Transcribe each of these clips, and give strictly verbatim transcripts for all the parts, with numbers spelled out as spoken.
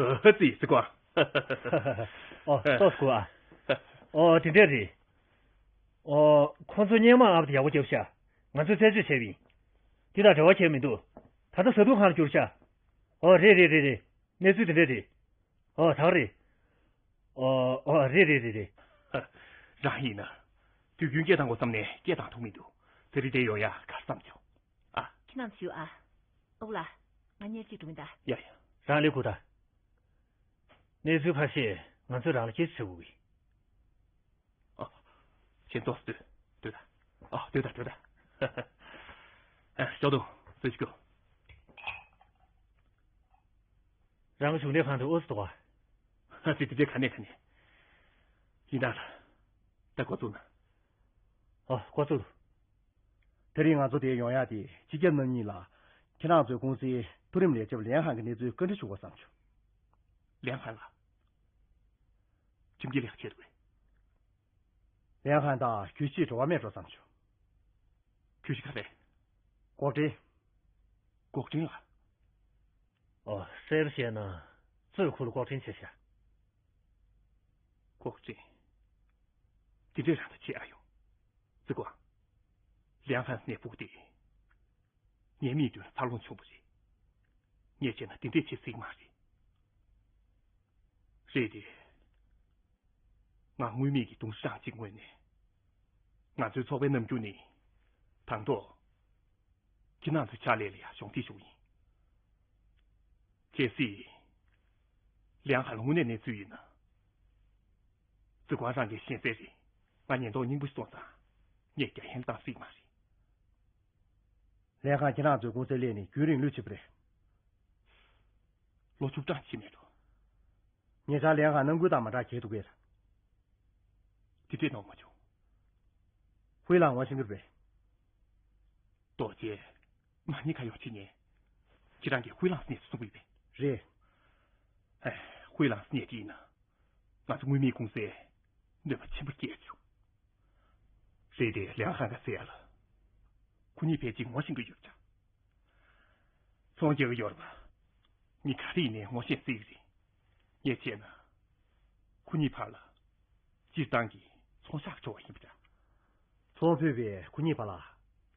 ཨ་ཙི་ཙི་ཀོ། ཨོ་ཏོག་ཙི་ཀོ་ཨ། ཨོ་དེ་འདྲས་རེད། ཨོ་ཁོང་ཚོ་སྙན་མ་ཨབ་དེ་ཡག་པོ་རྒྱབ་ཤག་ང་ཚོས་རྩད་གཅོད་བྱས་པ་ཡིན། དེ་དང་འབྲེལ་བ་ཁྱད་མི་འདུག་ད་ལྟ་བཟའ་བཏུང་ཁང་ལ་བསྐྱུར་ཤག་ཨོ་རེད་རེད་རེད་རེད། གནས་ཚུལ་དེ་འདྲས་རེད། ཨོ་ད་ག་རེད། ཨོ་ཨོ་རེད་རེད་རེད་རེད། རང་ཡིན་ན། དུས་རྒྱུན་སྐད་བཏང་དགོས་བསམ་ནས་སྐད་བཏང་ཐུབ་མི་འདུག་དེ་རིང་དེ་ཡོང་ཡ་གར་བསམ་བྱུང་། ཨ། ཁྱེད་རྣམས་བཞུགས་ཨ། ཨོ་ལ། ང་གཉེར་གཅིག་འགྲོ་གི་ད། ཡ་ཡ། རང་ལས་ཁུ་ད། གནས་ཚུལ་ཁ་ཤས་ང་ཚོས་རང་ལ་སྐད་ཆ་དྲི་དགོས་གི། ཨ། ཁྱེད་ཏོག་ཙམ་སྡོད། སྡོད་ད། ཨ་སྡོད་ད་སྡོད་ད། ཨ་ཞོག་དུ་སུ་ཞིག་གོ། རང་གཞུང་འབྲེལ་ཁང་དུ་ཨོ་སི་ཏོ་བ། ཨ་ཙི་ཙི་དེ་ག་ནས་ག་ནས། ཡིན་ད་ལ། ད་འགོ་བཙུགས་ན། ཨོ་འགོ་བཙུགས། དེ་རིང་ང་ཚོ་དེར་ཡོང་ཡག་དེ་སྤྱི་ཁྱབ་རྣམ་གཉིས་ལ་ཁྱེད་རང་ཚོའི་ཀུང་སིའི་མཐོ་རིམ་ལས་བྱེད་པ་ལིའང་ཧན་གྱི་གནས་ཚུལ་བཀའ་འདྲི་ཞུ་དགོས་བསམ་བྱུང་། ལིའང་ཧན་ལགས། ཁྲིམས་འགལ་ལས་ཀ་བྱས་འདུག་གས། ལིའང་ཧན་དང་གྱོད་གཞི་འབྲེལ་བ་མེད་འགྲོ་བསམ་བྱུང་། གྱོད་གཞི་ག་རེ། ལྐོག་འདྲེན། ལྐོག་འདྲེན་ལ། ཨོ་གསལ་པོ་བཤད་ན་གཙོས་ཁོ་ལ་ལྐོག་འདྲེན་བྱས་ཤག་ལྐོག་འདྲེན། དེ་འདྲས་རང་ད་བྱེད་ཨ་ཡོང་། ཙི་ཀོ། ལིའང་ཧན་ནས་ཕུག་སྟེ། ངའི་མིག་མདུན་ལ་འཚར་ལོངས་བྱུང་བ་རེད། ངས་བྱས་ན་དེ་འདྲས་བྱེད་སྲིད་མ་རེད། རེད་དེ། ང་དངོས་མེད་ཀྱི་གདུང་སེམས་ཅིག་ངོས་ནས། ང་ཚོའི་ཚོགས་པའི་རྣམ་འགྱུར་ནི། དང་ཐོག་ཁྱེད་རང་ཚོའི་ཕྱག་ལས་ལ་ཡང་གཞོགས་འདེགས་ཞུ་གི་ཡིན། གལ་སྲིད། ལིའང་ཧན་ལ་དངོས་གནས་གནས་ཚུལ་ཡིན་ན། ཙི་ཀོ་རང་གིས་ཤེས་གསལ་རེད། ང་ཉེན་རྟོག་རྙིང་པ་ཞིག་སོང་ཙང་། ངས་རྒྱ་ཡན་བཏང་སྲིད་མ་རེད། ལིའང་ཧན་ཁྱེད་རང་ཚོའི་ཀུང་སིར་སླེབས་ནས་རྒྱུན་རིང་ལོས་ཕྱིན་པ་རེད། ལོ་བཅུ་གྲངས་ཕྱིན་མེད་འགྲོ། ཉེ་ཆར་ལིའང་ཧན་ནང་ཁུལ་དང་མ་འདྲ་གྱེས་འདུག་གས། དེ་འདྲས་མཐོང་མ་བྱུང་། ཧུའེ་ལང་ངོ་ཤེས་ཀྱི་རེད། རྡོ་རྗེ། མ་ཉེས་ཁ་གཡོག་བྱེད་མཁན། ཁྱེད་རང་གིས་ཧུའེ་ལང་ཟེར་མཁན་གསུང་གི་ཡོད་པས། རེད། ཨེ། ཧུའེ་ལང་ཟེར་མཁན་དེ་ཡིན་ན། ང་ཚོ་དངོས་མེད་ཀུང་སིར་གནོད་པ་ཆེན་པོ་བསྐྱལ་བྱུང་། རེད་དེ་ལིའང་ཧན་ག་ཟེར་ཡ་ལ། ཁོ་གཉིས་ཕལ་ཆེར་ངོ་ཤེས་ཀྱི་ཡོད་ཀྱང་། ཚོང་རྒྱག་གི་ཡོད་རེད་པ། མི་ག་རེ་ཡིན་ནའི་ངོ་ཤེས་སྲིད་ཀྱི་རེད། ངས་བྱས་ན། ཁོ་གཉིས་བར་ལ། སྤྱིར་བཏང་གི་ཚོང་ཤག་ཕྱོགས་ཡིན་པ་འདྲ། ཚོང་ཕུད་པས་ཁོ་གཉིས་བར་ལ།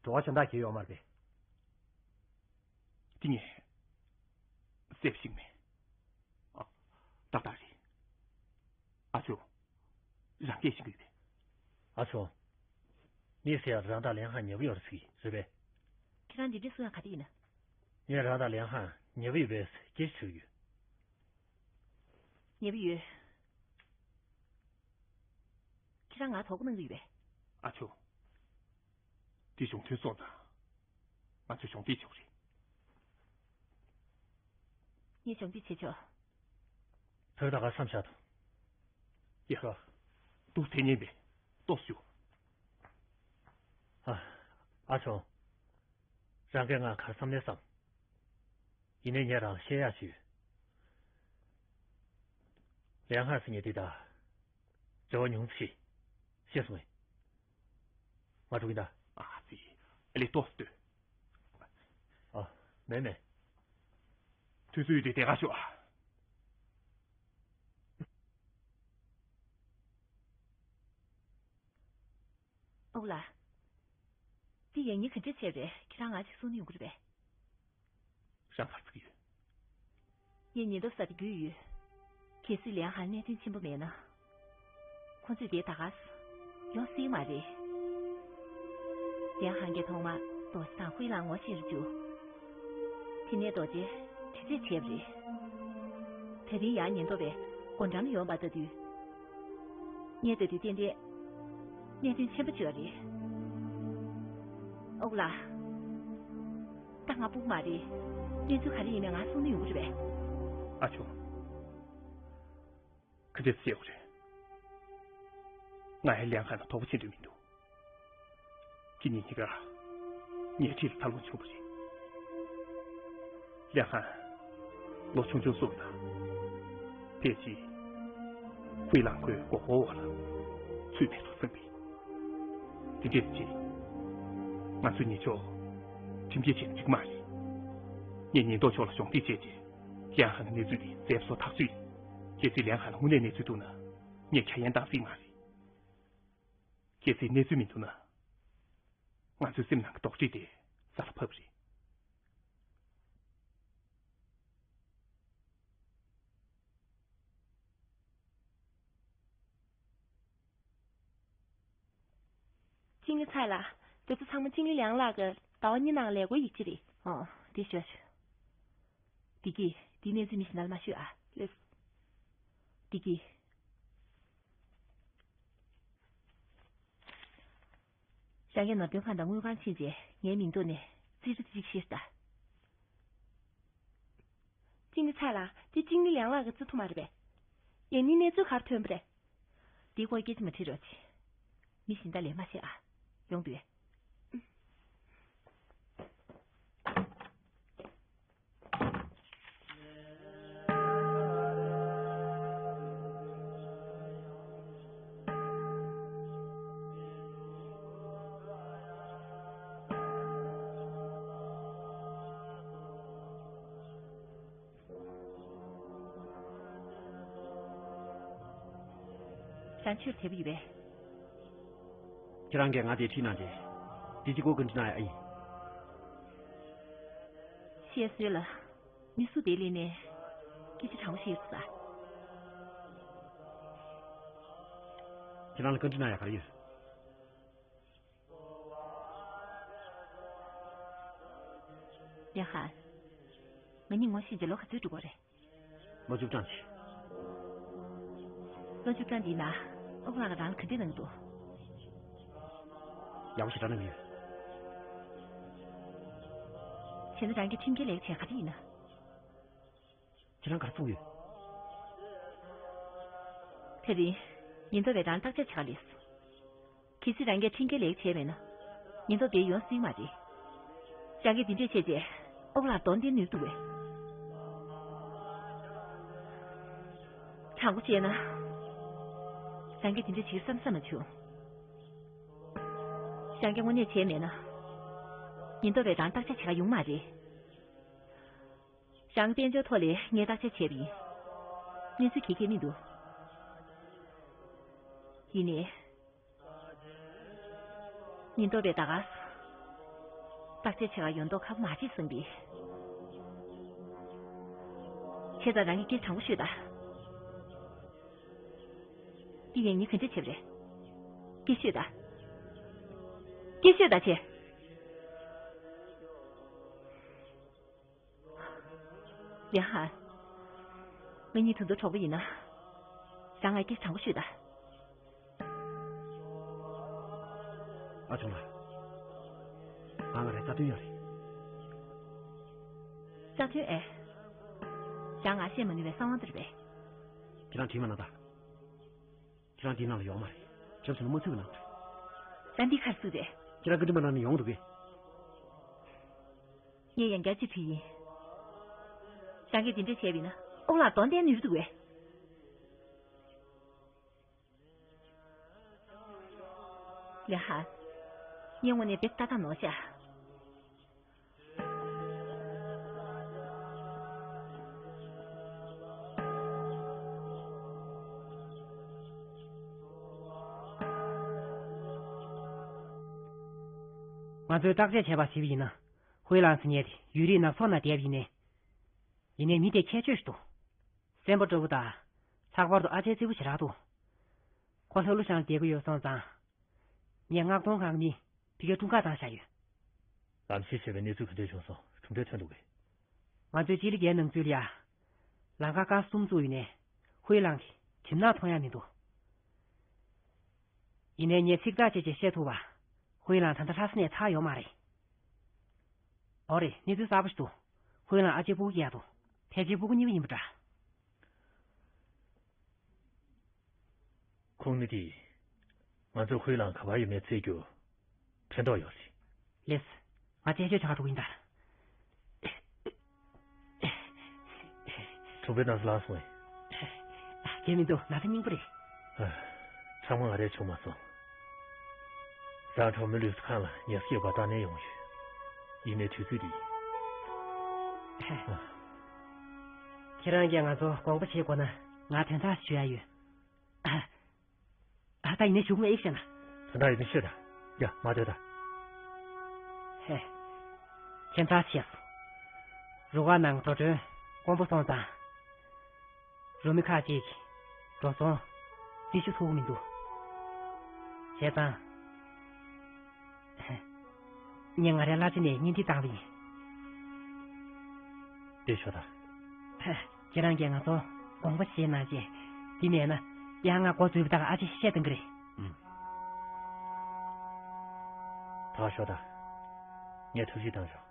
བྲོ་བ་གཞན་དག་གང་ཡང་ཡོད་མ་རེད་པས། དེ་ངས། གསལ་པོ་ཤེས་མེད། ཨ། ཏག་ཏག་རེད། ཨ་ཅོ། རང་སྐད་ཤེས་ཀྱི་ཡོད་པས། ཨ་ཅོ། ངས་ཟེར་ཡག་རང་དང་ལིའང་ཧན་ཉེ་པོ་ཡོད་རེད་ཟེར་གྱི་རེད་པས། ཁྱེད་རང་འདི་འདྲས་གསུང་ཡག་ག་དུས་ཡིན་ན། ངས་རང་དང་ལིའང་ཧན་ཉེ་པོ་ཡོད་པས་སྐད་ཆ་དྲིས་ཡོད། ཉེ་པོ་ཡོད། ཁྱེད་རང་ང་དོགས་པ་གནང་གི་ཡོད་པས། ཨ་ཅོ། འདི་གཞུང་དོན་སོང་ཙང་། ང་ཚོས་གཞོགས་འདེགས་བྱེད་དགོས་རེད། ངས་གཞོགས་འདེགས་བྱེད་ཆོག་བོད་ད་ག་བསམ་བཞག་འདུག་ཡ། ཤོག་འདུག་དེ་ཉིན་པས་ཏོག་ཞུ། ཨ། ཨ་ཆོ། རང་གིས་ང་ག་རེ་བསམ་ནས་བསམ། ཡིན་ནའི་ངས་རང་ལ་བཤད་ཡག་ཅིག་ཡོད། ལིའང་ཧན་ཟེར་མཁན་དེ་དང་འབྲེལ་བ་ཉུང་ཙམ་བྱེད། ཤེས་སོང་ངས། ང་འགྲོ་གི་ཡིན་ད། ཨ་ཙི། ཨ་ལེ་ཏོག་ཙམ་སྡོད། ཨ། མེད་མེད། དུས་ཚོད་ཡོད་དུས་དེ་ག་ཤོག་ཨ། ཨོ་ལགས། འདི་ཡང་སྙིང་ག་འདྲ་བྱས་རེད། ཁྱེད་རང་ང་ཅིག་གསུང་ནི་ཡོང་གི་རེད་པས། རང་ག་རེ་ཟེར་གྱི་ཡོད། ངས་ཉེན་རྟོག་ས་དེ་བརྒྱུད་ཡོད། གལ་སྲིད་ལིའང་ཧན་གནད་དོན་ཆེན་པོ་མེད་ན། ཁོ་ཚོས་དེ་ད་ག་ཡོང་སྲིད་མ་རེད། ལིའང་ཧན་གྱིས་ཐོག་མར་རྡོ་རྗེ་དང་ཧུའེ་ལང་ངོ་ཤེས་རུ་བཅུག་དེ་ནས་རྡོ་རྗེ་དྲི་རྩད་བྱས་པ་རེད། ད་རིང་ཡང་ཉེན་རྟོག་པས་སྒོ་འགྲམ་ཡོང་བ་ལྟ་དུས། ངས་ལྟ་དུས་ཏན་ཏན་གནད་དོན་ཆེན་པོ་ཅིག་ཡོད་རེད། ཨོ་ལགས། ད་ང་སྤུ་གུ་མ་རེད། གནས་ཚུལ་ག་རེ་ཡིན་མིན་ང་གསུང་ནི་ཡོང་གི་རེད་པས། ཨ་ཆོ། ག་འདྲས་བཤད་དགོས་རེད། ང་ཡང་ལིའང་ཧན་ལ་དོགས་པ་བྱེད་འདོད་མི་འདུག་ཁྱེད་གཉིས་གཉིས་ཀ་ཉལ་ཁྲི་ལ་འཚར་ལོངས་བྱུང་བ་རེད། ལིའང་ཧན་ལོ་ཆུང་ཆུང་གསུམ་དང་། ཕལ་ཆེར་ཧུའེ་ལང་ཁོའི་མགོ་སྐོར་འོག་ལ་ཚུད་མེད་དུ་སོང་པས། དེ་འདྲས་བྱས། ང་ཚོས་ཉེ་ཕྱོགས་ཁྲིམས་འགལ་བྱས་ན་འགྲིག་མ་རེད། ངས་ཉེན་རྟོག་ཕྱོགས་ལ་གཞོགས་འདེགས་བྱས་རྗེས། ལིའང་ཧན་གྱི་གནས་ཚུལ་དེ་གསལ་པོ་བཟོ་ཐག་ཆོད་ཡིན། གལ་སྲིད་ལིའང་ཧན་ལ་དངོས་གནས་གནས་ཚུལ་ཐུག་ན། ངས་འཆར་ཡན་བཏང་སྲིད་མ་རེད། གལ་སྲིད་གནས་ཚུལ་མི་ཐུག་ན། ང་ཚོའི་སེམས་ནང་གི་རྡོག་ཁྲེས་དེ་ས་ལ་བབས་རེད། ཅིང་ལི་ཚའེ་ལགས། དེ་ཚོ་ཚང་མ་ཅིང་ལི་ལིའང་ལགས་ཀྱི་ཟླ་བ་གཉིས་ནང་ལས་སྒོའི་ཡིག་ཆ་རེད། ཨོ། འདི་ཞུ་ཞུ། བདེ་སྐྱིད། འདི་གནས་ཚུལ་མི་གཞན་ལ་མ་ཤོད་ཨ། ལགས། བདེ་སྐྱིད། ཞང་གིས་ནོར་དོན་ཁང་དང་དངུལ་ཁང་ཕྱིན་རྗེས་ངའི་མིང་ཐོག་ནས་རྩིས་ཁྲ་དེ་གཅིག་བཞེས་ད། ཅིང་ལི་ཚའེ་ལགས། དེ་ཅིང་ལི་ལིའང་ལགས་ཀྱི་རྩིས་ཐོ་མ་རེད་པས། ཡང་ནི་གནས་ཚུལ་ག་རེ་ཐོན་པ་རེད། དེའི་སྐོར་སྐད་ཆ་མ་དྲིས་རོགས་བྱེད། མི་གཞན་དག་ལས་མ་བྱེད་ཨ། ཡོང་དུས། ཞང་ཆོས་དེབ་ཡོད་པས། ཁྱེད་རང་གིས་ང་དེ་ཁྲིད་གནང་རྗེས། དེ་གཅིག་པོ་ག་འདྲ་གནང་ཡ་ཨེ་ཡིན། བཤད་སྲོལ་ལ། མི་སུ་དེ་ལས་ནས་སྐད་ཆ་དྲང་པོ་བཤད་ཟེར། ཁྱེད་རང་ལ་བཀའ་འདྲི་གནང་ཡ་ག་རེ་ཡོད། ལིའང་ཧན། ང་གཉིས་ངོ་ཤེས་རྗེས་ལོ་ག་ཚོད་འགྲོ་གི་རེད། ལོ་བཅུ་གྲངས་ཤིག་ལོ་བཅུ་གྲངས་འདིའི་ནང་ཨོ་ལགས་ཀྱིས་རང་ལ་ག་འདྲ་གནང་གི་འདུག་ཡག་པོ་ཞེ་དྲག་གནང་གི་ཡོད། བྱས་ན་རང་གིས་ཁྲིམས་འགལ་ལས་བྱས་ག་རེ་ཡིན་ན། ཁྱེད་རང་ག་རེ་གསུངས་ཡོད། དེ་རིང་ཉེན་རྟོག་པས་རང་བརྟག་དཔྱད་བྱེད་ག་སླེབས་སོང་། གལ་སྲིད་རང་གིས་ཁྲིམས་འགལ་ལས་བྱས་མེད་ན། ཉེན་རྟོག་པས་ཡོང་སྲིད་མ་རེད། རང་གིས་འདི་འདྲས་བྱས་རྗེས་ཨོ་ལགས་གདོང་བསྟན་ནུས་འདུག་པས། དྲང་པོ་བཤད་ན། རང་གིས་འདི་འདྲས་བྱེད་བསམ་བསམ་མ་བྱུང་། རང་གིས་དངོས་གནས་བྱས་མེད་ན། ཉེན་རྟོག་པས་རང་བརྟག་དཔྱད་བྱེད་ག་ཡོང་མ་རེད། རང་གི་དཔལ་འབྱོར་ཐོག་ལས་ངས་བརྟག་དཔྱད་བྱས་པ་ཡིན། གནས་ཚུལ་ག་གེ་མི་འདུག་ཡིན་ནའི། ཉེན་རྟོག་པས་ད་ག་བརྟག་དཔྱད་བྱེད་ག་ཡོང་མདོག་ཁ་པོ་མ་བྱེད་བསམ་པས། བྱས་ཙང་རང་གིས་སྐད་དྲང་པོ་ཤོད་ད། འདི་ཡིན་ངས་ག་འདྲ་བྱས་པ་རེད། སྐད་ཤོད་ད། སྐད་ཤོད་ད་བྱས། ལིའང་ཧན། ང་གཉིས་ད་དུང་གྲོགས་པོ་ཡིན་ན། རང་ང་སྐད་དྲང་པོ་ཤོད་ད། ཨ་ཆུང་ལགས། ང་ང་རའི་རྩ་དོན་ཡོད་རེད། རྩ་དོན་ཨེ། རང་ང་བཤད་མ་ནུས་པའི་གསང་བ་འདི་རེད་པས། ཁྱེད་རང་དྲིས་མ་གནང་ད། ཁྱེད་རང་འདིའི་ནང་ལ་ཡོད་མ་རེད། ཁྱེད་རང་ཚོ་ནི་མ་ཚུད་པའི་ནང་རེད། ད་འདི་ག་རེ་ཟེར་རེད། ཁྱེད་རང་བཀའ་འདྲི་མ་གནང་ནས་ཡོང་འདུག་གས། ངས་ཡང་བསྐྱར་ཅིག་དྲིས་ཡིན། རང་གིས་འདི་འདྲས་བྱས་པ་ཡིན་ན་ཨོ་ལགས་གདོང་བསྟན་ནུས་འདུག་གས། ལིའང་ཧན། ངའི་ངོས་ནས་དེ་ལྟ་སྟངས་ནོར་ཤག་ང་ཚོས་བརྟག་དཔྱད་བྱས་པ་ཞིག་ཡིན་ན། ཧུའེ་ལང་ཟེར་མཁན་དེ་ཡུན་རིང་ནག་ཚོགས་ནང་བསྡད་པ་ཡིན་ནའི། ཡིན་ནའི་མི་དེ་ཁྱད་ཆོས་ཤིག་འདུག་སེམས་པ་སྤྲོ་པོ་དང་། ལྷག་པར་དུ་ཨ་ཅེ་བརྩེ་པོ་ཞེ་དྲག་འདུག་ཁོ་ལྷ་ཀླུ་ཞང་ལ་བསྡད་ཀྱི་ཡོད་སོང་ཙང་། ངས་མངགས་གཏོང་ཁང་གི་མི་ཕ་གིར་དཀྲུག་ཁ་བཏང་བཞག་ཡོད། ལམ་ཤེས་བྱས་པའི་གནས་ཚུལ་ག་འདྲས་བྱུང་སོང་། གྲུབ་འབྲས་ཐོན་འདུག་གས། ང་ཚོའི་ཅི་ལི་རྒྱལ་ནང་ཚུད་ལ་ཡ། ལམ་ཁ་ཀ་གསུམ་བཙུགས་ཡོད་ནའི། ཧུའེ་ལང་གིས་གྲིབ་ནག་མཐོང་ཡ་མི་འདུག་ཡིན་ནའི་ངས་ཚིག་ཐག་བཅད་རྗེས་བཤད་ཐུབ་པ། ཧུའེ་ལང་ད་ལྟ་ལྷ་ས་ནས་ཐར་ཡོད་མ་རེད། ཨོ་རེད། གནས་ཚུལ་གསར་པ་ཞིག་འདུག་ཧུའེ་ལང་ཨ་ཅེ་སྤུ་གུ་སྐྱེ་ཡ་འདུག་ཕལ་ཆེར་སྤུ་གུ་གཉིས་པ་ཡིན་པ་འདྲ། ཁུངས་སྣེ་དེས་ང་ཚོར་ཧུའེ་ལང་ག་པར་ཡོད་མེད་བཙལ་རྒྱུར་ཕན་ཐོགས་ཡོད་རེད། ལགས། ང་དཔྱད་བརྗོད་བྱ་ག་འགྲོ་གི་ཡིན་ད། གྲུབ་པའི་ན་ཚ་ལངས་སོང་ངས། དེ་མི་འདུག་ན་ཚ་སྙིང་པོ་རེད། ཨ། ཚང་མ་ང་རས་བྱུང་མ་སོང་། རང་གྲོགས་མི་ལུས་སུ་ཁང་ལ་ཉལ་སྐྱེས་པ་ད་ནས་ཡོང་ཡོད། ཡིན་ནའི་དུས་ཚོད་འདི། ཨ། ཁྱེད་རང་གིས་ང་ཚོ་དགོངས་པ་བཞེས་དགོས་ན། ང་དོན་དག་ཞུ་ཡ་ཡོད། ཨ། ཨ། ད་ཡིན་ནའི་གཞུག་ནས་ཤོད་ན། དོན་དག་ཡིན་ནའི་ཤོད་དང་། ཡ། མ་སྡོད་དང་། ཧེ། ཁྱད་མཚར་ཆེ་སོང་། རུ་ཁག་ནང་འགྲོ་གྲོན་དཀོན་པོ་སོང་ཙང་། རུ་མི་ཁག་ཅིག་འགྲོ་སོང་རྩིས་ཞུ་ཐུབ་ཀྱི་མི་འདུག་བྱས་ཙང་། ངས་ང་རའི་གླ་ཆ་ནས་གཉེན་སྒྲིག་བཏང་བ་ཡིན། བདེ་ཤོག་དང་། ཁྱེད་རང་གིས་ང་ཚོ་དགོངས་པ་བཞེས་གནང་རྗེས། འདི་ནས་ན་ཡང་ང་འགོ་འཛུགས་པ་དང་ཨ་ཅེ་བཤད་གཏོང་གི་རེད། ཨུམ། ཐག་ཤོག་དང་། ངས་ཐབས་ཤེས་བཏང་ཤོག་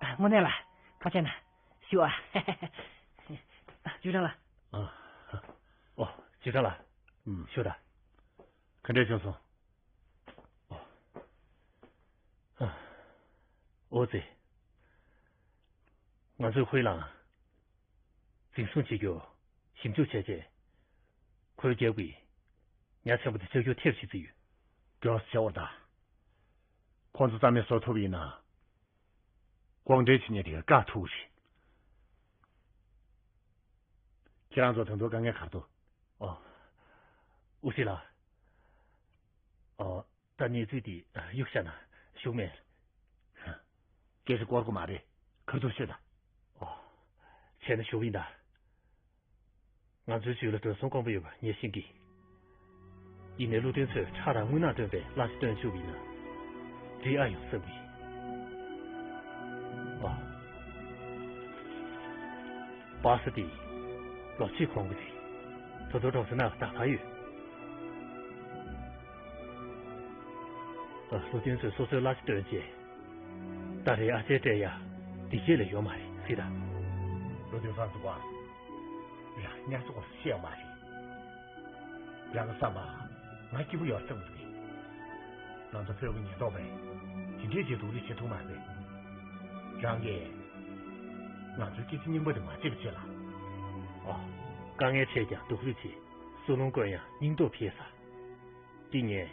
ཨ། དངོས་གནས་ལ་ཐུགས་རྗེ་གནང་། ཞུ་ཨ། ཅུས་ཀྲང་ལགས། ཨ། ཨོ། ཅུས་ཀྲང་ལགས། ཨུམ། ཞུ་དང་། ག་འདྲས་བྱུང་སོང་། ཨོ། ཨོ་ཙི། ང་ཚོས་ཧུའེ་ལང་འཛིན་བཟུང་བྱེད་རྒྱུ་ཞིབ་འཇུག་བྱས་རྗེས། ཁོའི་རྒྱབ་ཀྱི་ཉ་ཚན་པ་དེ་བཅག་རྒྱུ་ཐབས་ཤེས་བྱེད་ཀྱི་ཡོད། མགྱོགས་སུ་བྱ་བར་གདའ། ཁོ་ཚོ་རྩ་མེད་བཟོ་ཐུབ་ཡིན་ན། དབང་འབྲེལ་བྱེད་མཁན་དེ་ག་བཀག་ཐུབ་ཀྱི་རེད། ཁྱེད་རང་ཚོ་ད་དུང་དཀའ་ངལ་ག་རེ་འདུག་ཨོ། ཨུ་ཤི་ལགས། ཨོ། ད་གནས་ཚུལ་འདི་གཡུག་བཞག་ན་ཞུགས་མེད། སྐད་ཆ་བསྐོར་དགོས་མ་རེད། ཁ་ཐུག་ཤོད་དང་། ཨོ། བྱས་ན་ཞུ་གི་ཡིན་ད། ང་ཚོའི་ཇུས་ལ་འགྲོ་སོང་དཀོན་པོ་ཡོད་པ་ངས་ཤེས་ཀྱི། ཡིན་ནའི་བློ་མཐུན་ཚོས་ཁྲག་དང་རྔུལ་ནག་བཏོན་པའི་གླ་ཆ་བཏོན་བཅུག་པ་ཡིན་ན། འགྲིག་ཨ་ཡོང་བསམ་གྱི། ཨ། པ་ས་དེ་ལོ་གཅིག་གོང་གི་རེད། ད་དུང་གྲོང་གསེབ་ནང་ལ་ད་བར་ཡོད། ད་བློ་མཐུན་ཚོས་སོ་སོའི་གླ་ཆ་བཏོན་རྗེས། ད་རེས་ཨ་ཅེ་སྤྲད་ཡ་འདི་གཅིག་ལས་ཡོད་མ་རེད་ཟེར་ད། བློ་མཐུན་ཚང་ཚུགས་པ། རང་ཉར་ཚགས་སྐོར་བཤད་ཡོད་མ་རེད། རང་གི་བསམ་པ་ང་སྐྱིད་པོ་ཡོད་བསམ་གྱི་འདུག་ང་ཚོ་བོད་ཀྱི་ཉེན་རྟོག་པས་དེ་འདྲའི་རྗེས་སྡུག་རུས་བྱེད་ཐུབ་མ་རེད། རང་གིས་ང་ཚོའི་སྐད་ཆ་རྙིང་པ་དེ་མ་བརྗེད་པ་བྱེད་ལ། ཨོ། དཀའ་ངལ་འཕྲད་ཀྱང་སྡུག་རུས་བྱེད། སྲོག་རླུང་བསྐོལ་ཡང་སྙིང་སྟོབས་འཕེལ་ས། འདི་ངས་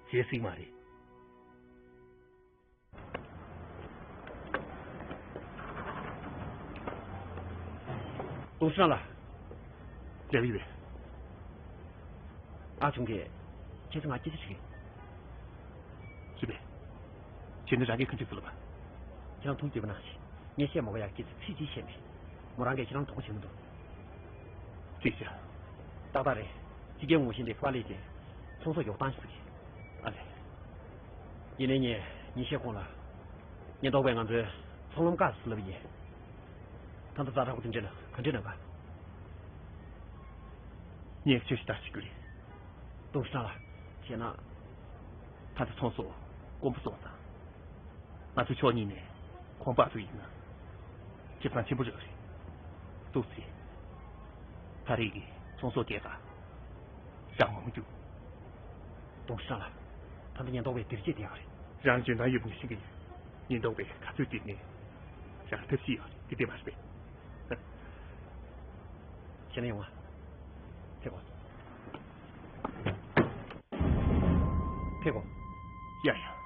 བརྗེད་སྲིད་མ་རེད། ཏུང་ཧྲི་ཀྲང་ལགས། ལེགས་ཡིན་པས། ཨ་ཆུང་གིས་ཁྱེད་ཚོ་ང་སྐྱིད་ཚོ་ཞིག་རེད། ཅི་པས། ཁྱེད་ནི་རང་གིས་ཁ་ཅིག་ཟེར་ལ་བ། ཁྱེད་རང་ཐུགས་དགྱེས་པ་གནང་ཞིག་ངས་བཤད་མ་དགོས་ཡག་སྐྱིད་ཚོ་ཚིག་གཅིག་བཤད་མེད། མོ་རང་གིས་ཁྱེད་རང་དོགས་པ་བྱེད་མི་འདུག་ཅིག་བྱ། ཏག་ཏག་རེད། ཕྱི་རྒྱལ་ངོ་ཤེས་འདི་ཕ་ལས་ཀྱི་ཚོང་ཟོག་ཡོག་ཐང་ཞིག་ཟེར་གི། ཨ་ལས། ཡིན་ནའི་ངས་ཉིན་ཤས་གོང་ལ། ཉེན་རྟོག་པས་ང་ཚོའི་ཚོང་ལམ་བཀག་ཟེར་ལབ་པ་ཡིན། ད་ལྟ་ཛ་དྲག་པོ་དེ་འདྲ་ལ་ག་འདྲ་ན་ག་ངས་ཁྱོད་ཞིག་ལྟ་ཞིག་གི་རེད། ཏུང་ཧྲི་ཀྲང་ལགས། བྱས་ན། ད་ལྟ་ཚོང་ཟོག་དཀོན་པོ་སོང་ཙང་། ང་ཚོ་ཕྱོགས་གཉིས་ནས་ཁོང་དཔག་ཏུ་ཡིན་ན། ཁེ་བཟང་ཆེན་པོ་རེད་རེད། ཏུའུ་ཙི། ད་རེས་ཀྱི་ཚོང་ཟོག་སྐྱེལ་སྟངས་ཞག་མང་རྒྱུ། ཏུང་ཧྲི་ཀྲང་ལགས། ད་ལྟ་ཉེན་རྟོག་པས་འདིར་བྱེད་བསྡད་ཡོད་རེད། རང་འཇོན་ཐང་ཡོད་པ་ངས་ཤེས་ཀྱི་ཡིན། ཉེན་རྟོག་པས་ག་ཚོད་བསྒྲིགས་ནས་རང་ཐབས་ཤེས་ཡོད་རེད། དེ་བདེན་པ་རེད་པས། ཁྱེད་རང་ཡོང་ང་། ཕེབས་གོ། ཕེབས་གོ། ཡ་ཡ། ཨ།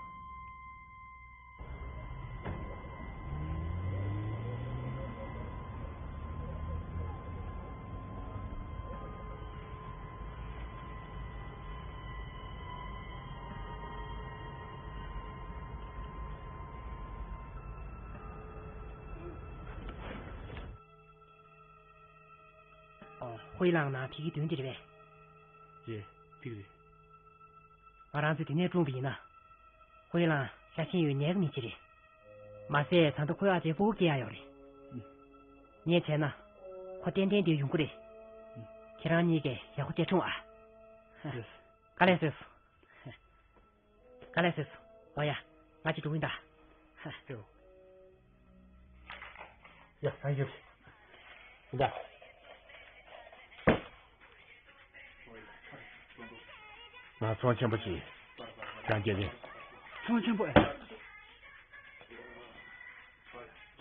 ཧུའེ་ལང་ནང་ཕ་གི་བདུན་དེ་རེད་པས། རེད། ཕ་གི་རེད། ང་རང་ཚོས་དེ་ནས་སྲུང་བ་ཡིན་ན། ཧུའེ་ལང་ཤ་ཆེན་ཡོད་ཉན་གི་མི་ཅིག་རེད། མ་ཟད་ད་ལྟ་ཁོའི་ཨ་ཅེ་སྤུ་གུ་སྐྱེ་ཡག་ཡོད་རེད། ངས་བྱས་ན། ཁོ་ཏན་ཏན་དེར་ཡོང་གི་རེད། ཁྱེད་རང་གཉིས་ཀས་ཡག་པོ་དེ་སྲུང་ཨ། དཀའ་ལས་བཟོས་སོང་། དཀའ་ལས་བཟོས་སོང་། འོ་ཡ། ང་ཅིག་འགྲོ་གི་ཡིན་ད། ཡ། ཡ། ཡ། ཡ། ང་ཚོང་ཆེན་པོ་ཅིག་རང་སྐྱེ་རེད། ཚོང་ཆེན་པོ་ཨེ།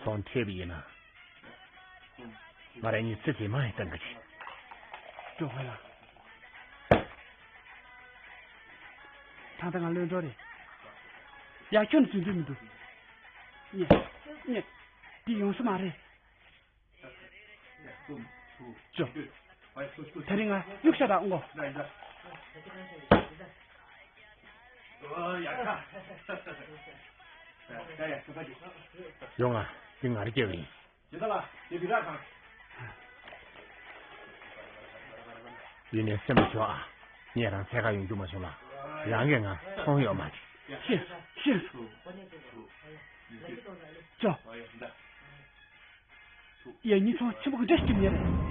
ཚོང་ཁྲེལ་བ་ཡིན་ན། ང་རང་གཉིས་ཚེ་ཚད་མ་ཡི་བཏང་གི་རེད། ཀྲུང་ཧྭ་ལ། ད་ལྟ་ང་ལོན་འགྲོ་རེད། ཡ། ཁྱོད་ནི་འཛུལ་འདོད་མི་འདུག་ཉེ། ཉེ། འདི་ཡོང་ས་མ་རེད། ཅོ། ད་རིང་ང་གཡུག་ཤ་དང་འོང་གོ། ཡོང་ང་། འདི་ང་རེ་སྐྱེལ་བ་ཡིན། ཡིན་ནའི་སེམས་མི་སྐྱོ་ཨ། ངས་རང་འཚོལ་ག་ཡོང་རྒྱུ་མ་བྱུང་ལ། རང་གིས་ང་མཐོང་ཡོད་མ་རེད། ཤེས། ཤེས། ཅོ། ཡ་ཉིད་ཚོང་ཆེན་པོ་གི་འདྲ་ཞིག་ཉེ་རེད།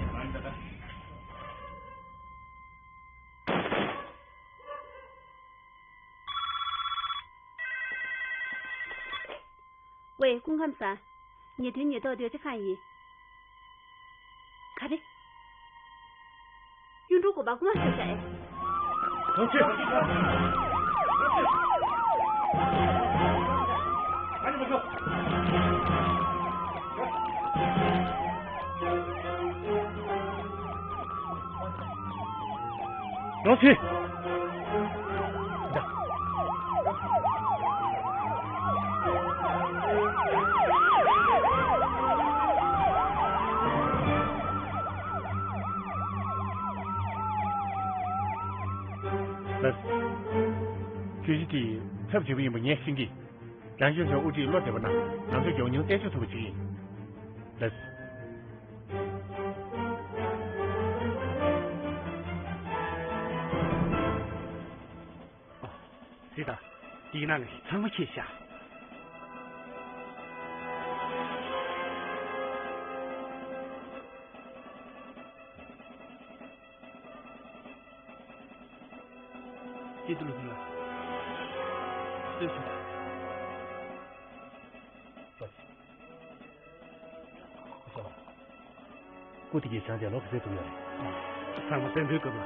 ཝེ། སྐུ་ཁམས་བཟང་། ཉེ་དོན་ཉེན་རྟོག་སྡོད་བྱ་ཁང་ཡིན། ག་རེ། གཡུ་འབྲུག་དགོན་པ་རྐུ་མ་བཟོས་ཤག་ཨེ། ལོངས་སྤྱོད། ལོངས་སྤྱོད། ལགས། གྱོད་གཞི་དེ་ཚབས་ཆེན་པོ་ཡིན་པ་ངས་ཤེས་ཀྱི། རང་སྐྱོང་ལྗོངས་དབུ་ཁྲིད་བློ་བདེ་པོ་གནང་། ང་ཚོས་མགྱོགས་མྱུར་གཏན་འཇགས་ཐུབ་པ་བྱེད་ཀྱི་ཡིན། ལགས། ཨ། གཟིགས་དང་། འདིའི་ནང་ནས་ཚང་མ་ཁྱེར་ཤག་སྐྱིད་སྡུག་ལ་ལྟོས་ཤོག་སྐུ་དེ་གའི་བྱང་ཆ་ལོ་ག་ཚོད་ཐུབ་ཡོད་རེད། ཚང་མ་བཙན་པོའི་སྐབས་ལ།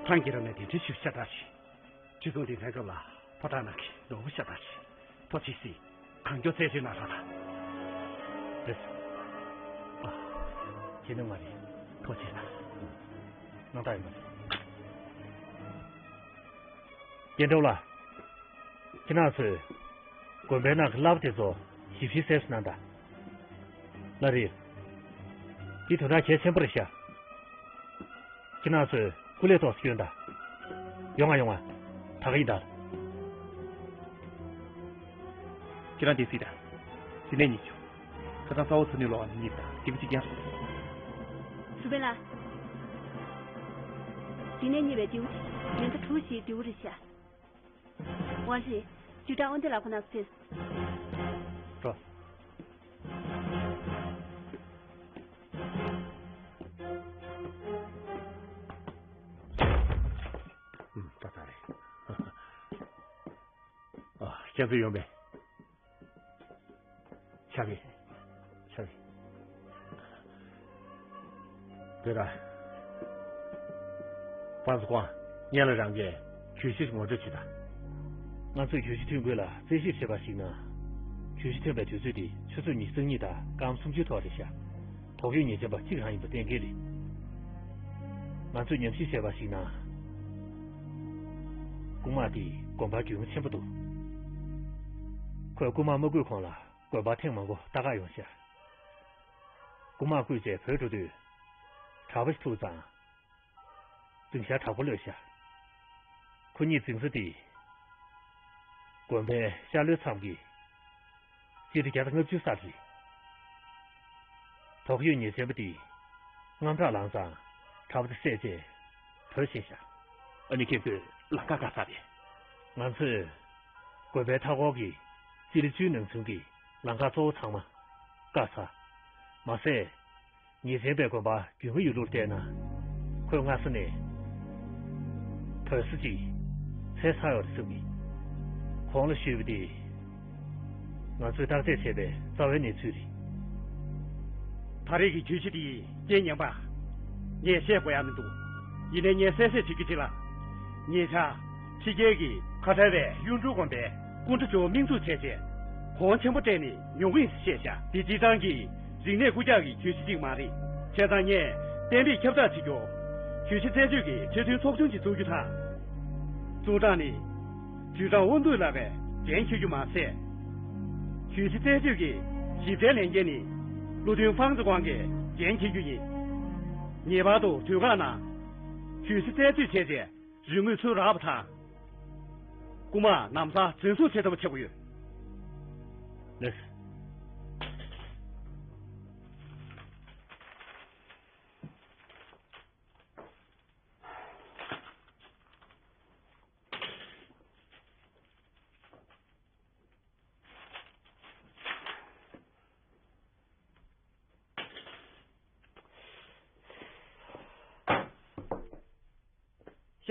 ཐང་གི་ར་ནས་གདན་འདྲེན་ཞུས་ཤ་སྟག་ཞིག་ཁྲི་སྲོང་ལྡེ་བཙན་སྐབས་ལ་ཕོ་བྲང་ནང་གི་ནོར་བུ་ཤ་སྟག་ཞིག་ཐོ་ཅི་སི། གང་མགྱོགས་རྩད་གཅོད་གནང་རོགས་གནང་། རེད། ཨ། ཁྱེད་ནི་མ་རེད། ཐོ་ཅི་ན། སྣང་དག་ཡོད་མ་རེད། སྐྱེ་འགྲོ་ལ། ཁྱེད་རང་ཚོས་དགོན་པའི་ནང་གི་བསླབ་པ་དེ་ཚོ་ཞིབ་ཞིབ་གསལ་བཤད་གནང་དང་། ལ་རེད། འདི་དོན་དག་གལ་ཆེན་པོ་རེད་ཤག་ཁྱེད་རང་ཚོས་སྐུ་ལས་ཐོག་སྐྱོན་དང་། ཡོང་ང་ཡོང་ང་། ད་ག་ཡིན་ད། ཁྱེད་རང་འདི་གཟིགས་དང་། འདི་ནས་གཉིད་ཆོག་ཁ་སང་གསར་བུ་ཚུར་ནུས་ལོག་ནས་གཉིད་དང་ཏིག་ཅིག་ཀྱང་། ཟུར་པན་ལགས། འདི་ནས་གཉིད་པའི་རྡེའུ་དེ་ཉེན་ཁ་གྲུ་བཞིའི་རྡེའུ་རེད་ཤག་ཝང་ཧྲི། ཅུས་ཀྲང་དབང་འདུས་ལགས་ཁོ་ན་ཚུད། འགྲོ། ཨུམ། ད་ད་རེད། ཨ། ཁྱེད་ཚོ་ཡོང་པས། ཆ་གི་ཆ་གི་དེ་ད། པ་ཛི་ཀོང་། ངེད་ལ་རང་གིས་གྱོད་གཞི་ངོ་སྤྲོད་བྱེད་དང་། ང་ཚོས་གྱོད་གཞི་ཐོན་སྐབས་ལ་རྩད་ཞིབ་བྱས་པར་གཞིགས་ན། གྱོད་གཞི་ཐོན་པའི་དུས་ཚོད་དེ་ཆུ་ཚོད་ཉི་ཤུ་རྩ་གཉིས་དང་སྐར་མ་སུམ་ཅུའི་ཐོག་རེད་ཤག་དོགས་ཡོད་ཉེས་ཅན་པ་གཅིག་རང་ཡིན་པ་གཏན་འཁེལ་རེད། ང་ཚོས་ཉམས་ཞིབ་བྱས་པར་གཞིགས་ན། རྐུ་མ་དེ་དགོན་པར་རྒྱུས་མངའ་ཆེན་པོ་འདུག་ཁོས་རྐུ་མ་མ་རྐུས་གོང་ལ་དགོན་པར་ཐེངས་མང་པོ་ལྟ་གར་ཡོང་ཤག་རྐུ་མ་རྐུས་རྗེས་བྲོས་འགྲོ་དུས། གྲྭ་པ་ཞིག་ཐུག་ཙང་། འཛིང་ཞྭ་དྲག་པོ་གློད་ཤག་ཁོ་གཉིས་འཛིང་ས་དེ། དགོན་པའི་ཤར་ལྷོའི་མཚམས་ཀྱི་སྤྱི་ལེ་བརྒྱ་དང་ལྔ་བཅུ་སར་རེད། དོགས་ཡོད་ཉེས་ཅན་པ་དེས་དངངས་སྐྲག་ལངས་ཙང་གྲྭ་པ་དེ་བསད་རྗེས་བྲོས་ཕྱིན་ཤག་ཨ་ནི་ཁྱེད་ཚོས་ལམ་ཁ་བཀག་ཚར་རེད། ང་ཚོས་དགོན་པའི་མཐའ་འཁོར་གྱི་སྤྱི་ལེ་བཅུའི་ནང་ཚུན་གྱི་ལམ་ཁ་གཙོ་བོ་ཚང་མ་བཀག་ཚར། མ་ཟད། ཉེས་ཅན་པའི་དགོན་པ་རྒྱུས་མངའ་ཡོད་ལུགས་བལྟས་ན། ཁོས་སྔ་ས་ནས་བོད་ས་ཅིག་འཚོལ་ཚར་ཡོད་རེད་བསམ་གི། གོང་ལ་ཞུས་པ་དེ་ང་ཚོས་བརྟག་དཔྱད་བྱས་པའི་རྩ་བའི་གནས་ཚུལ་རེད། ད་རེས་ཀྱི་གྱོད་གཞི་དེའི་རྐྱེན་ངན་པ་ངས་བཤད་དགོས་ཡ་མི་འདུག་ཡིན་ནའི་ངས་གསལ་བཤད་བྱེད་རྒྱུ་ཅིག་ལ། ཉེ་ཆར་ཕྱི་རྒྱལ་གྱི་ཁ་བྲལ་བའི་གཡུང་དྲུང་དགོན་པའི་སྐུ་འདྲ་ཇོ་བོ་མིང་འཛུགས་བྱས་རྗེས། གོང་ཆེན་པོ་སྤྲད་ནས་ཉོ་གི་ཡིན་ཟེར་བཤད་བཞག་འདི་སྤྱིར་བཏང་གི་རིག་གནས་རྐུ་རྒྱག་གི་གྱོད་གཞི་གཅིག་མ་རེད། བྱས་ཙང་ངས་གཏན་འབེབས་ཁྱབ་བསྒྲགས་བྱེད་རྒྱུ། གྱོད་གཞི་རྩད་གཅོད་ཀྱི་གྲོས་མཐུན་ཚོགས་ཆུང་ཞིག་འཛུགས་རྒྱུ་དང་། འཛུགས་སྟངས་ནི། ཅུས་ཀྲང་དབང་འདུས་ལགས་ཀྱིས་འགན་འཁྱེར་རྒྱུ་མ་ཟད། གྱོད་གཞི་རྩད་གཅོད་ཀྱི་ཞིབ་ཕྲའི་ལས་འགན་ནི། བློ་མཐུན་ཧྥང་ཙི་ཀོང་གིས་འགན་འཁྱེར་རྒྱུ་ཡིན། ངེས་པར་དུ་དུས་བཀག་ནང་གྱོད་གཞི་རྩད་གཅོད་བྱས་རྗེས་རིན་དངུལ་ཚུར་རག་པ་དང་། རྐུན་མ་ལམ་སང་འཛིན་བཟུང་བྱེད་ཐུབ་པ་བྱེད་དགོས་ཡོད། ལགས།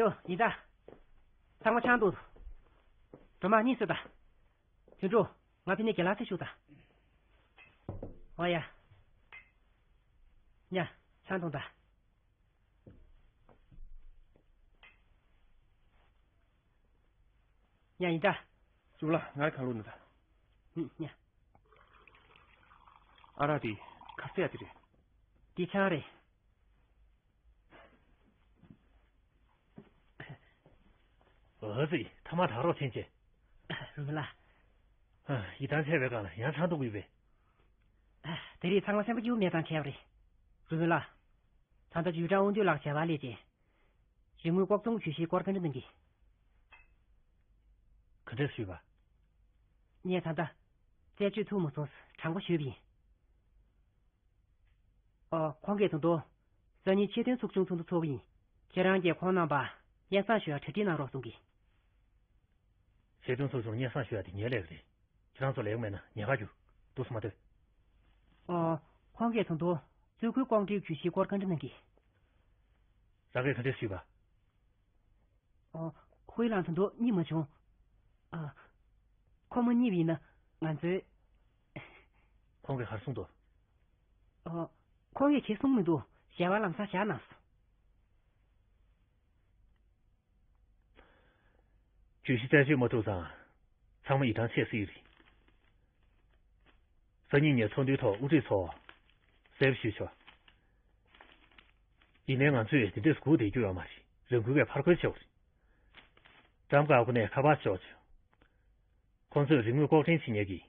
ཤོ་ཡིན་ད། ཚང་མ་ཆང་འཐུང་། སྒྲོལ་མ་གཉིད་སད་ད། དོན་གྲུབ། ང་ཕ་ནས་རྒན་ལགས་ཚེ་ཞུགས་ད། འོ་ཡ། ཉ། ཆང་འཐུང་ད། ཉ་ཡིན་ད། གཙུག་ལགས་ང་ར་ཁ་ལོ་ནི་ད། ཉ། ཨ་རག་དེ་ག་ཚད་ཡ་དེ་རེད། དེ་ཆང་རེད། འོ་ཙི་ཐ་མ་ད་རོགས་ཕྱིན་ཆེ། རུ་མི་ལ། ཡིད་ཐང་ཆད་པའི་སྒང་ལ་ཡང་ཆང་འཐུང་དགོས་པས། དེ་རིང་ཚང་མ་སེམས་པ་སྐྱིད་པོ་མེད་སྟངས་ཆགས་པ་རེད། རུ་མི་ལ། ད་ལྟ་ཇུས་ཀྲང་དབང་འདུས་ལགས་བྱ་བ་ལས་བྱེད། རིན་དངུལ་ལྐོག་བཙོང་གྱོད་གཞིའི་སྐོར་བཀའ་འདྲི་གནང་གི། ག་འདྲས་ཞུས་པ། ངས་ད་ལྟ་རྩད་གཅོད་ཐུབ་མ་སོང་། དྲང་པོ་ཞུས་པ་ཡིན། ཨ། ཁོང་གིས་ད་དུང་སང་ཉིན་ཆེད་དོན་ཚོགས་ཆུང་ཚོགས་འདུ་ཚོགས་ཀྱི་ཡིན། ཁྱེད་རང་གིས་ཁོང་རྣམ་པ་སྙན་སེང་ཞུ་ཡ་གྲ་སྒྲིག་གནང་རོགས་གསུང་གི། ཆེད་དོན་ཚོགས་ཆུང་སྙན་སེང་ཞུ་ཡ་དེ་ངའི་ལས་ཀ་རེད། ཁྱེད་རང་ཚོ་ལས་ཀ་མེད་ན་ཉལ་ཁ་རྒྱུགས། འདུག་སེ་མ་སྡོད། ཨོ། ཁོང་གིས་ད་དུང་གཙོད་ཁུལ་ལྐོག་འདྲེན་གྱོད་གཞིའི་སྐོར་བཀའ་འདྲི་གནང་གི། རང་གིས་ག་འདྲས་ཞུས་པ། ཨོ། ཧུའེ་ལང་ད་དུང་གཉིད་མ་བྱུང་། ཨ། ཁོ་མ་གཉིད་པ་ཡིན་ན་ང་ཚོའི། ཁོང་གིས་ག་རེ་གསུངས་འདུག་ཨོ། ཁོང་གིས་ཆེ་གསུངས་མི་འདུག་བྱ་བ་ལམ་སང་བཞག་གནང་སོང་། གྱོད་གཞི་རྩད་གཅོད་མ་ཐུབ་ཙང་། ཚང་མ་ཡིད་ཐང་ཆད་སྲིད་རེད། སང་ཉིན་ངས་ཚོགས་འདུའི་ཐོག་དབུ་ཁྲིད་ཚོར་གསལ་པོ་ཞུས་ཆོག་ཡིན་ནའི་ང་ཚོས་དེ་འདྲས་སྒུག་བསྡད་རྒྱུ་ཡོད་མ་རེད། རང་འགུལ་གྱིས་ཕར་རྒོལ་བྱེད་དགོས་རེད། ཀྲམ་ཀ་ཁོ་ནས་ཁ་པར་ཤོར་བྱུང་། ཁོང་ཚོས་རིན་དངུལ་ལྐོག་འདྲེན་བྱེད་མཁན་གྱི་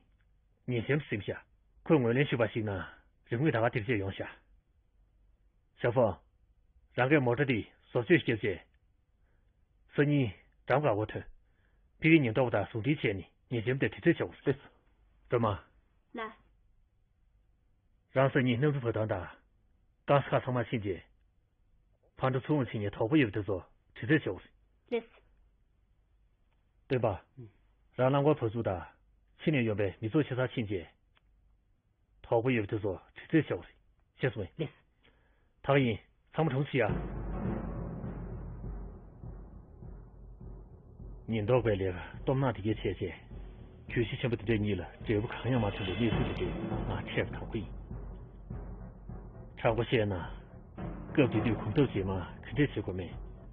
ཉེས་ཅན་ཟིན་བཞག་ཁོས་ངོས་ལེན་ཞུས་པར་གཞིགས་ན། རིན་དངུལ་ད་ག་དེ་བྱས་ཡོང་བཞག་ཞའོ་ཧྥང་། རང་གིས་མོ་ཊ་དེ་བཟོ་བཅོས་བརྒྱབ་རྗེས། སང་ཉིན་འགྲམ་ཁ་བ་ཐོན། ཕ་གིའི་ཉེན་རྟོག་པ་དང་ཟུང་འབྲེལ་བྱས་ནས་ཉེས་ཅན་དེ་དྲི་རྩད་བྱེད་དགོས་རེད། སྒྲོལ་མ། ལགས། རང་སང་ཉིན་གནམ་གྲུ་བབས་ཐང་དང་། ཀང་ས་ཁ་ཚང་མ་ཕྱིན་རྗེས། ཕར་འགྲོ་ཚུར་འོང་བྱེད་མཁན་གྲོགས་པོ་ཡོད་པ་དེ་ཚོ་དྲི་རྩད་བྱེད་དགོས་རེད། ལགས། སྟོན་པ། རང་རླངས་འཁོར་བབས་ཚུགས་དང་། ཕྱི་ནས་ཡོང་པའི་མི་ཚོགས་ཆེ་སར་ཕྱིན་རྗེས། གྲོགས་པོ་ཡོད་པ་དེ་ཚོ་དྲི་རྩད་བྱེད་དགོས་རེད། ཤེས་སོང་ངས། ལགས། ད་ག་ཡིན། ཚང་མ་གྲོངས་ཤིག་ཡ། ཉེན་རྟོག་པའི་ལས་ཀ་སྟོབས་ནག་དེ་གས་བྱས་རྗེས། གྱོད་གཞི་ཆེན་པོ་དེ་འདྲས་གཉིས་ལ་འབྲས་བུ་གང་ཡང་མ་ཐོན་པའི་གནས་ཚུལ་དེ་འདྲས་ང་འཕྲད་པ་དང་པོ་ཡིན། དྲང་པོ་བཤད་ན། སྐབས་དེ་དུས་གོམ་སྟབས་རྗེས་མ་ག་འདྲས་བྱེད་དགོས་མེད་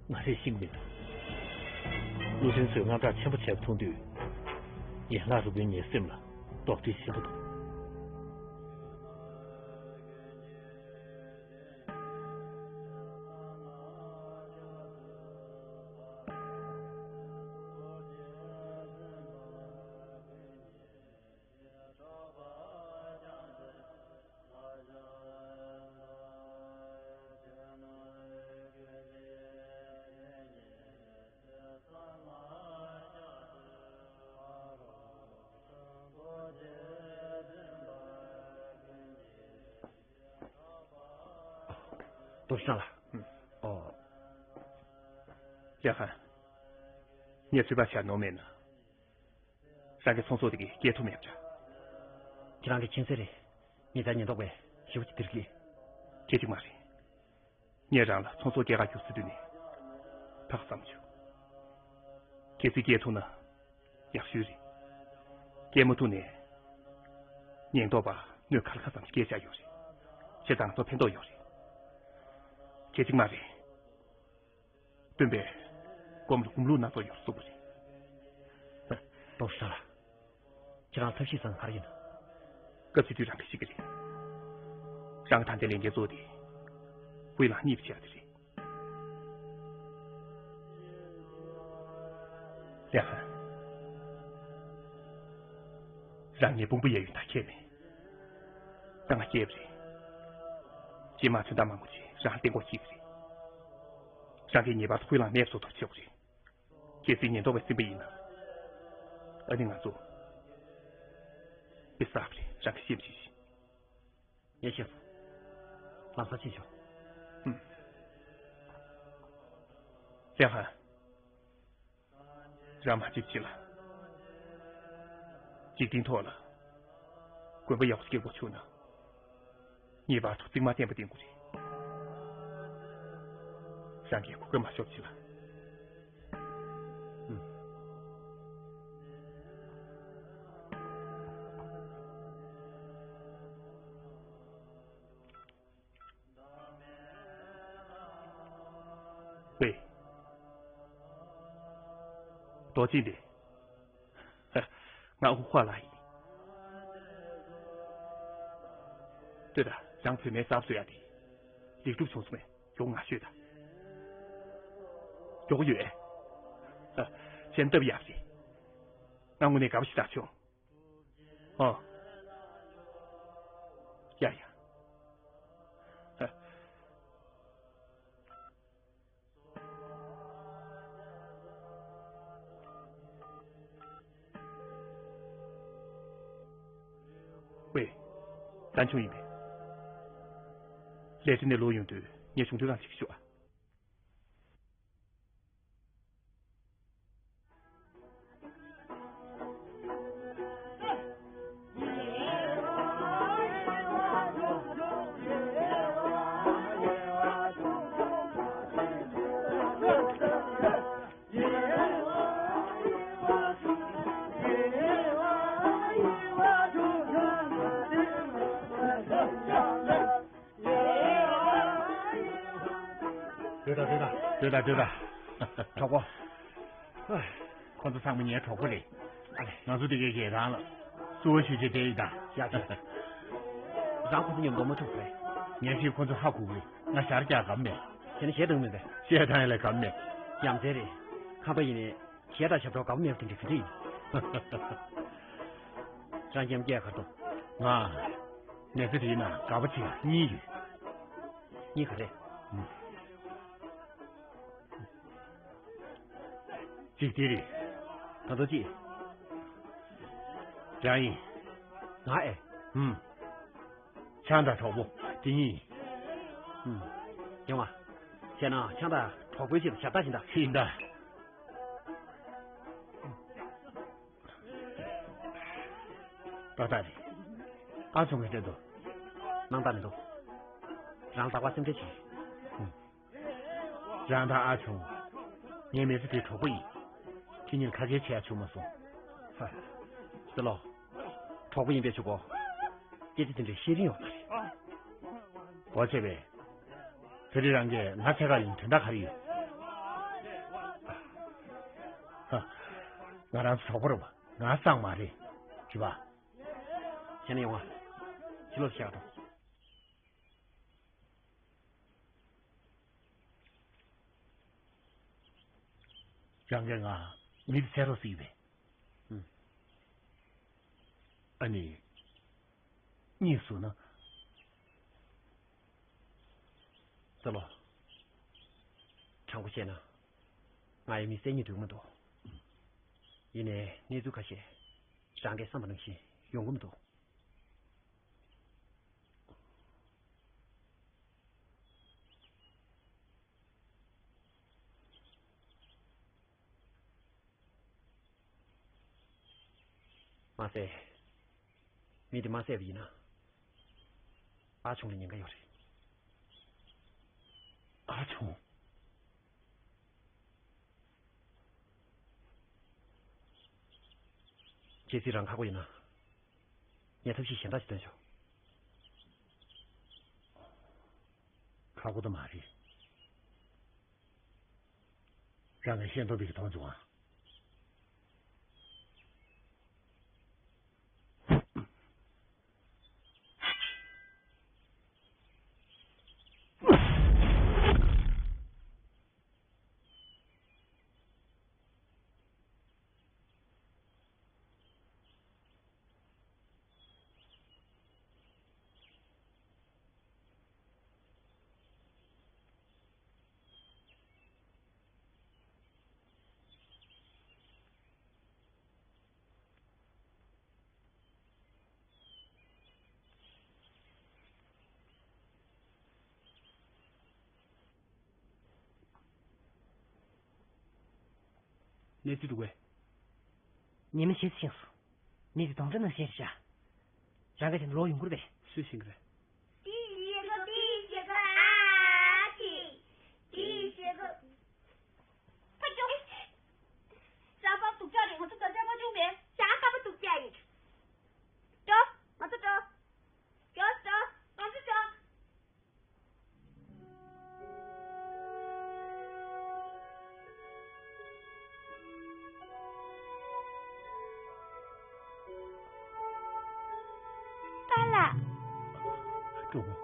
ང་རས་ཤེས་ཀྱི་མི་འདུག་བློ་མཐུན་ཚོས་དངངས་སྐྲག་ཆེན་པོ་བྱས་པ་མཐོང་དུས། ཡན་ལག་རིང་པོའི་ངའི་སེམས་ལ་རྡོག་རྫིས་ཆེན་པོ་འདུག་ཏོ་ཤང་ལ། ཨོ། ལེ་ཧན། ངས་ཚོད་དཔག་བྱས་ནོར་མེད་ན། རང་གི་ཚོང་ཟོག་དེ་གས་སྐྱེལ་ཐུབ་མེད་པ་འདྲ། ཁྱེད་རང་གི་མཁྱེན་གསལ་རེད། ཉེ་ཆར་ཉེན་རྟོག་པས་ཞེ་པོ་ཅིག་དེ་རིགས་ལས། སྐད་ཅིག་མ་རེད། ངས་རང་ལ་ཚོང་ཟོག་སྐྱེལ་གར་རྒྱུགས་ཟེར་དུས་ནས་ཕར་བསམ་བྱུང་། གལ་སྲིད་སྐྱེལ་ཐུབ་ན་ཡག་ཤོས་རེད། སྐྱེལ་མ་ཐུབ་ནས་ཉེན་རྟོག་པ་སྣོད་ག་ལ་ག་ཙམ་ཞིག་སྐྱེལ་བཞག་ཡོད་རེད། བྱས་ཙང་ང་ཚོ་ཕན་ཐོགས་ཡོད་རེད། གལ་ཅིག་མ་རེད། སྟོན་པས་སྒོམ་ལ་སྒོམ་ལུགས་སྣ་ཚོགས་ཡོད་གསུངས་པ་རེད། ཏོག་ཧྲ་ལ། ཁྱེད་རང་ཐབས་ཤེས་བཟང་ག་རེ་ཡིན། སྐབས་དེ་དུས་རང་གིས་ཤེས་ཀྱི་རེད། རང་གི་ད་ལྟའི་ལས་འགན་གཙོ་བོ་དེ། ཧུའེ་ལང་གཉིད་པ་བྱེད་ཡ་དེ་རེད། ལེ་ཧན། རང་ངའི་དཔུང་པ་གཡས་གཡོན་ད་ཁྱད་མེད། ད་ང་སྐྱེས་པ་རེད། རྗེས་མ་མཚོན་རྟགས་མང་པོ་བྱས། རང་གཏན་སྐོར་གཅིག་རེད། རང་གིས་ངེས་པར་དུ་ཁོའི་ལག་ནས་བཟོ་ཐབས་བྱེད་དགོས་རེད། གལ་སྲིད་ཉེན་རྟོག་པས་ཟིན་པ་ཡིན་ན། ཨ་ནི་ང་ཚོ་དཔེ་བསགས་པ་རེད། རང་གིས་ཤེས་པ་ཞིག་བྱེད། ངས་ཤེས་སོང་། ལམ་སང་ཕྱིན་ཤོག་ཧུམ། ལེན་ཧ། རང་མ་ཅིག་བྱེད་ལ། འཇིག་རྟེན་ཐོག་ལ་དགོན་པ་ཡག་པོ་སྐྱེ་དགོས་བྱུང་ན། ངེས་པར་དུ་རྩིག་མ་བརྟན་པ་བརྟེན་དགོས་རེད། རང་གིས་གོ་སྐབས་མ་ཤོར་བྱེད་ལ། ཨུམ། ཝེ། རྡོ་རྗེ་འདི། ང་ཨུ་ཧ་ལ་ཡིན། ལྟོས་དང་། རང་བུད་མེད་གསར་བཟོ་ཡ་དེ་ལེགས་གྲུབ་བྱུང་སོང་བས། མགྱོགས་ང་ཤོད་དང་། མགྱོགས་ཡོད་ཨེ། ཨ། ཅན་སྟབས་ཡག་རེད། ང་དངོས་གནས་དགའ་པོ་ཞིག་ཆགས་བྱུང་། ཨོ། ཡ་ཡ། ཨ། ཝེ། ད་ཆུང་ཡིན་པས། ལས་བྲེལ་ནས་ལོག་ཡོང་དུས་ངས་བྱུང་དུས་རང་ཅིག་ཞུ་ཨ། སྡོད་དང་། སྡོད་དང་། སྡོད་དང་། གྲོགས་པོ། ཁོ་ཚོ་ཚང་མ་ངའི་གྲོགས་པོ་རེད། ཨ་ལས། ང་ཚོ་དེ་གའི་རྒྱལ་ཐང་ལ་བསུ་བ་ཞུ་ཆེད་བསྡད་ཡིན་ད། ཡ་ཡ། རང་ཁོ་ཚོ་མཉམ་དུ་མ་ཐུག་པས། ངས་ཤེས། ཁོ་ཚོ་ཧ་གོ་གི་རེད། ང་ཞར་རྒྱག་གམ་མེད། བྱས་ན་གཞས་བཏང་མིན་པས། གཞས་བཏང་ཡ་ལ་གམ་མེད། ཡ་མཚན་རེད། ཁམས་པ་ཡིན་ནའི་གཞས་དང་ཞབས་བྲོ་དགའ་པོ་མེད་པ་དེ་འདྲ་ག་འདྲ་ཡིན། རང་མཉམ་སྐད་ག་འདུག་ང་། མི་ཚེ་འདིའི་ནང་དགའ་པོ་ཆེ་གཉིས་ཡོད། གཉིས་ག་རེ། ཨུམ། གཅིག་དེ་རེད། ད་དུང་གཅིག་རང་ཡིན། ང་ཨེ། ཨུམ། ཆང་དང་གྲོགས་པོ་དེ་གཉིས་ཡིན། ཨུམ། ཡོང་ང་། བྱས་ན་ཆང་དང་གྲོགས་པོའི་ཆེད་དུ་ཞབས་ཏག་ཕྱིན་ད། ཕྱིན་ད། ཏག་ཏག་རེད། ཨ་ཆུང་གིས་སྤྲད་འདུག་སྣང་དག་མི་འདུག་རང་ལྷག་པར་སེམས་ཁྲལ་བྱེད། ཧུམ། རང་དང་ཨ་ཆུང་། ངའི་མི་ཚེ་དེའི་གྲོགས་པོ་ཡིན། ཁྱེད་གཉིས་ལ་ཁ་གས་བྱེད་ཡ་བྱུང་མ་སོང་། ཧ། ཟེར་ལོ། གྲོགས་པོ་ཡིན་པའི་ཆུ་གོ། སྐད་ཆ་དེ་འདྲའི་བཤད་རིན་ཡོད་མ་རེད། འོ་བྱས་པས། ད་རེས་རང་གིས་ང་འཚོལ་ག་ཡོང་དོན་དག་ག་རེ་ཡོད། ཧ། ང་རང་ཚོ་གྲོགས་པོ་རེད་པ། ང་སངས་མ་རེད། རེད་པ། བྱས་ན་ཡོང་ང་། ཕྱི་ལོགས་ཤོག་དང་། རང་གིས་ང་མི་དེ་འཚོལ་རོགས་ཟེར་ཡོད་པས། ཨུམ། ཨ་ནི། གཉིས་སུ་ན། ཙ་ལོ། དྲང་པོ་བཤད་ན། ང་ཡང་མི་བསད་སྙིང་འདོད་མི་འདུག་ཡིན་ནའི་གནས་ཚུལ་ཁ་ཤས་རང་གིས་བསམ་པ་ནང་བཞིན་ཡོང་གི་མི་འདུག་མ་ཟད། མི་དེ་མ་བསད་པ་ཡིན་ན། ཨ་ཆུང་ལ་ཉེན་ཁ་ཡོད་རེད། ཨ་ཆུང་། གལ་སྲིད་རང་ཁག་པོ་ཡིན་ན། ངས་ཐབས་ཤེས་གཞན་དག་ཅིག་སྟོན་ཆོག་ཁག་པོ་ད་མ་རེད། རང་གིས་ཤེས་མཐོང་བའི་གི་མཐོང་བྱུང་ཨ། གནས་ཚུལ་འདུག་གས། ཉི་མ་ཞེ་ཤིང་སོ། མི་དེ་གདོང་འདྲ་ནང་བཞིན་རེད་ཤག་རང་ག་དེ་ལོག་ཡོང་གི་རེད་པས། སུས་ཤེས་ཀྱི་རེད། པཱ་ལགས། གྲོགས་པོ།